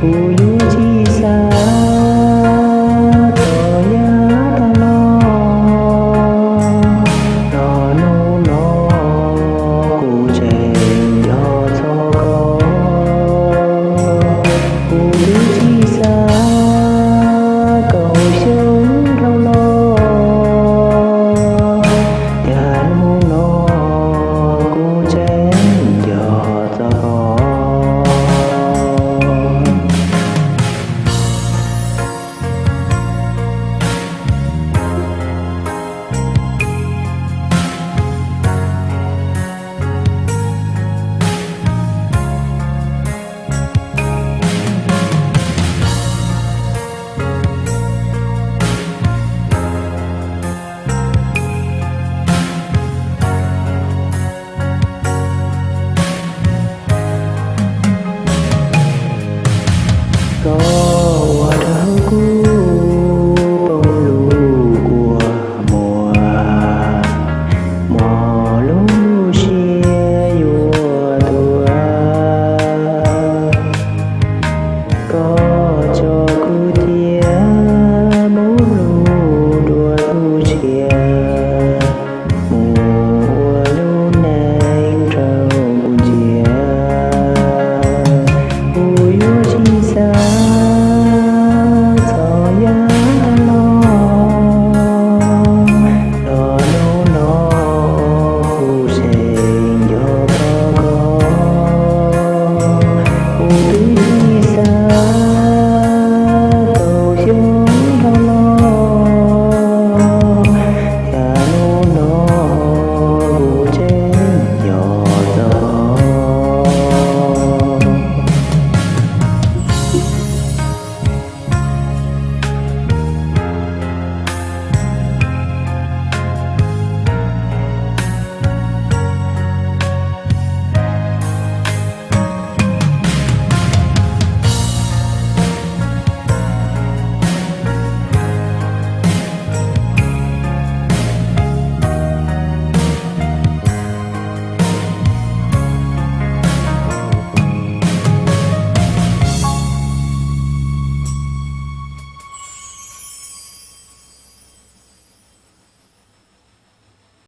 Kuv yuav tsis xav txog yav tag los, los hnub no kuv tseem nco txog koj. Kuv twb tsis xav kaum xyoo dhau los, cas hnub no kuv tseem nco txog koj. Koj ua rau kuv poob lub kua muag, hmo lub siab yuav tuag. Koj